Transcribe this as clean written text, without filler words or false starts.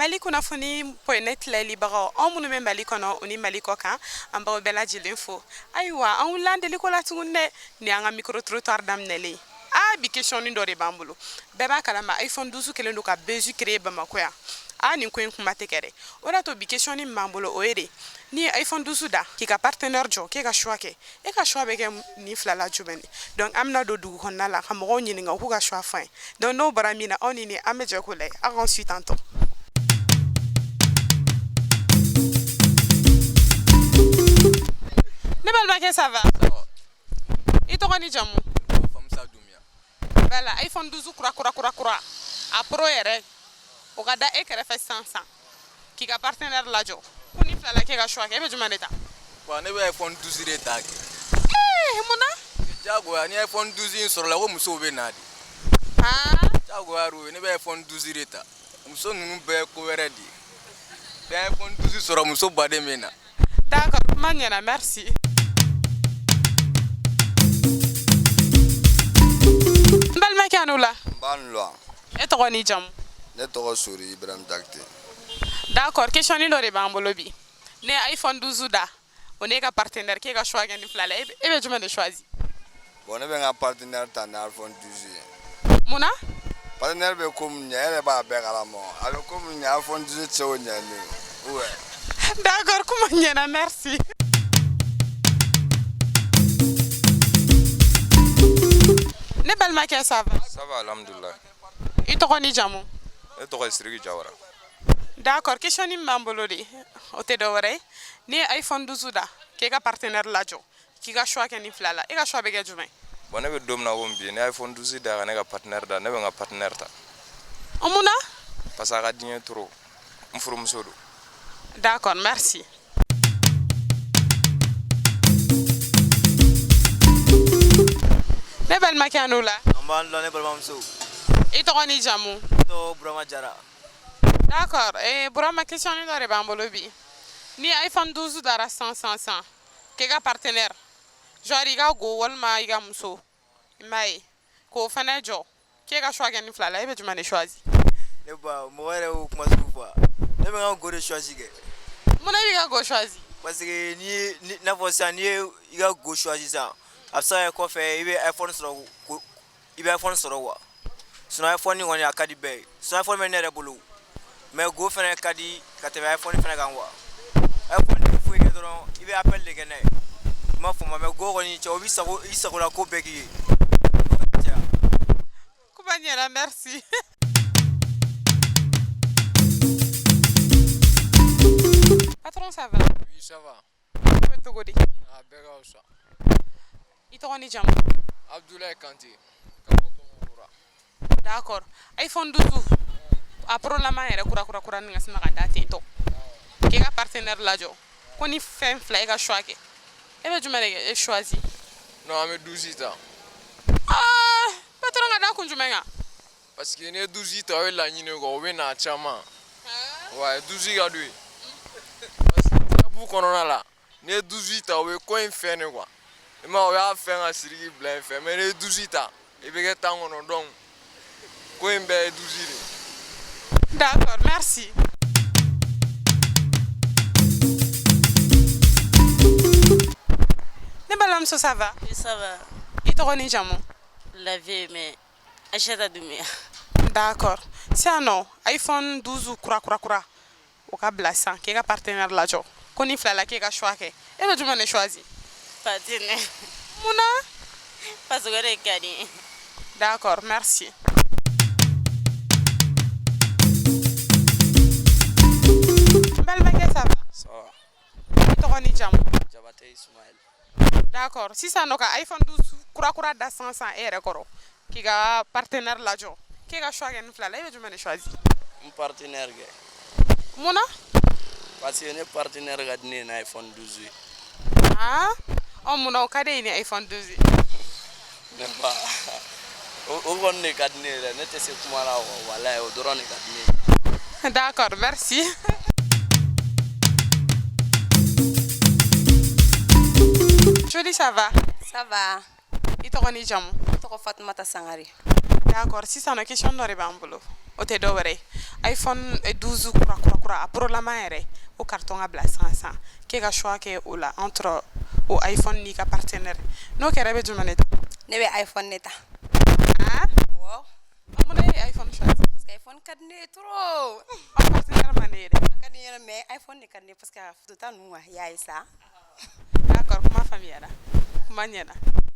Mali kunnafoni.net layɛlibagaw, anw minnu bɛ Mali kɔnɔ o ni Mali kɔ kan, an b'aw bɛɛ lajɛlen fo. Ayiwa, an wulila an deliko la tuguni dɛ, nin y'an ka micro trottoir daminɛlen ye. Aa, bi question dɔ de b'an bolo. Bɛɛ b'a kalama, iPhone 12 kɛlen don ka buzz créer Bamakɔ yan. Aa, nin ko in kuma tɛ kɛ dɛ. O de y'a to bi question min b'an bolo, o ye de n'i ye iPhone 12 da k'i ka partenaire jɔ, k'e ka choix kɛ, e ka choix bɛ kɛ nin fila la jumɛn de? Donc an bɛna don dugu kɔnɔna la ka mɔgɔw ɲininka u k'u ka choix fɔ an ye. Donc n'o bɔra min na, aw ni ne, an bɛ jɛ k'o lajɛ. Aw k'an suit tantôt. Ne balimakɛ, ça va? I tɔgɔ ni jamu? Famusa Dunbiya. Voilà, iPhone 12 kura kura kura kura, a pro yɛrɛ, o ka da e kɛrɛfɛ sisan sisan, k'i ka partenaire lajɔ, ko ni fila la k'e ka choix kɛ, e bɛ jumɛn de ta? Bon, ne bɛ iPhone 12 de ta kɛ. Ee, mun na? Jagoya, ni iPhone 12 in sɔrɔla, ko musow bɛ na de. Han? Jagoya don, ne bɛ iPhone 12 de ta. Muso ninnu bɛɛ ye ko wɛrɛ de ye. Ni iPhone 12 sɔrɔ, muso baden bɛ na. D'accord, kuma ɲɛna, merci. N balimakɛ, a ni wula. N b'a ni wula. E tɔgɔ ni jamu? Ne tɔgɔ Sori Ibrahim Jakite. D'accord, question dɔ de b'an bolo bi. Ne ye iPhone 12 da o n'e ka partenaire, k'e ka choix kɛ nin fila la, e bɛ jumɛn de choisi? Bon, ne bɛ n ka partenaire ta ni iPhone 12 ye. Mun na? Partenaire bɛ ko min ɲɛ, e yɛrɛ b'a bɛɛ kalama. A bɛ ko min ɲɛ, iPhone 12 tɛ se k'o ɲɛ ne ye. Ouais. D'accord, kuma ɲɛna, merci. Ne balimakɛ, ça va? Ça va, alhamdulillah. I tɔgɔ ni jamu? Ne tɔgɔ ye Siriki Jawara. D'accord, question min b'an bolo de, o tɛ dɔwɛrɛ ye, n'i ye iPhone 12 da k'e ka partenaire lajɔ, k'i ka choix kɛ nin fila la, e ka choix bɛ kɛ jumɛn? Bon, ne bɛ don min na komi bi, ni iPhone 12 da ka ne ka partenaire da, ne bɛ n ka partenaire ta. O mun na? Parce que a ka di n ye trop. N furumuso don. D'accord, merci. Ne balimakɛ, a ni wula. An b'an dɔn, ne balimamuso. I tɔgɔ ni jamu? Ne tɔgɔ Burama Jara. D'accord, Burama, question dɔ de b'an bolo bi. Ni iPhone 12 dara 100 100 100 k'e ka partenaire, genre i ka go walima i ka muso, i m'a ye, k'o fana jɔ, k'e ka choix kɛ nin fila la, e bɛ jumɛn de choisi? Ne ba, mɔgɔ yɛrɛ y'o kuma sugu fɔ. Ne bɛ n ka go de choisi kɛ. Mun na i b'i ka go choisi? Parce que n'i ye, n'a fɔ sisan, n'i ye i ka go choisi sisan, a bɛ se ka kɛ kɔfɛ i bɛ iPhone sɔrɔ, i bɛ iPhone sɔrɔ quoi. Sinon iPhone kɔni, a ka di bɛɛ ye. Sinon iPhone bɛ ne yɛrɛ bolo. Mais go fana ka di ka tɛmɛ iPhone fana kan quoi. iPhone tɛ foyi kɛ dɔrɔn, i bɛ appel de kɛ n'a ye. I m'a faamu, mais go kɔni, cɛ, o b'i sago, i sagola ko bɛɛ k'i ye. Kuma ɲɛna, merci. Patron, ça va? Oui, ça va. E bɛ cogo di? A bɛɛ ka fisa. I tɔgɔ ni jamu? Abdoulaye Kante ka bɔ Bamakɔkura. D'accord, iPhone 12 a pro lama yɛrɛ, kura kura kura, ni ka sina ka da ten tɔ, k'e ka partenaire lajɔ, ko ni fɛn fila, e ka choix kɛ, e bɛ jumɛn de kɛ, e choisi? Non, an bɛ 12 ta. Ah, patron, ka da kun jumɛn kan? Parce que n'i ye 12 ta, o ye laɲini ye quoi, o bɛ na caman. Ouais, 12 ka d'u ye. Parce que sabu kɔnɔna la, n'i ye 12 ta, o bɛ ko in fɛn de quoi. I ma ye, o y'a fɛn ka Sidiki bila yen fɛ, mais n'i ye 12 ta, i bɛ kɛ tan kɔnɔ, donc ko in bɛɛ ye 12 de ye. D'accord, merci. Ne balimamuso, ça va? Oui, ça va. I tɔgɔ ni jamu? La vie, mais Aïchata Doumbia. D'accord. Sisan nɔ, iPhone 12 kura kura kura, o ka bila sisan k'e ka partenaire lajɔ, ko ni fila la, k'e ka choix kɛ, e bɛ jumɛn de choisi? Partenaire. Mun na? Parce que o de ka di n ye. D'accord, merci. N balimakɛ, ça va? Ça va. I tɔgɔ ni jamu? Jabate Ismaël. D'accord. Sisan nɔ, ka iPhone 12 kura kura da sisan sisan e yɛrɛ kɔrɔ, k'i ka partenaire lajɔ, k'e ka choix kɛ nin fila la, e bɛ jumɛn de choisi? N partenaire kɛ. Mun na? Parce que ne partenaire ka di ne ye ni iPhone 12 ye. Ah, ɔ, mun na o ka di e ye ni iPhone 12 ye? Ne ba, o kɔni de ka di ne ye dɛ, ne tɛ se kuma la quoi, walayi, o dɔrɔn de ka di ne ye. D'accord, merci. Joli, ça va? Ça va. I tɔgɔ ni jamu? Ne tɔgɔ Fatumata Sangare. D'accord, sisan nɔ, question dɔ de b'an bolo. O O tɛ dɔwɛrɛ ye, iPhone 12 kura kura kura, a prolama yɛrɛ, o carton ka bila sisan sisan, k'e ka choix kɛ o la entre o iPhone n'i ka partenaire. N'o kɛra, e bɛ jumɛn de ta? Ne bɛ iPhone de ta. Ah, awɔ. Mun na e ye iPhone choisi? Parce que iPhone ka di ne ye trop. Aw partenaire man di ye dɛ. A ka di n yɛrɛ, mais iPhone de ka di ne ye parce que a photo ta ninnu, i y'a ye sa. D'accord, kuma faamuyara, kuma ɲɛna.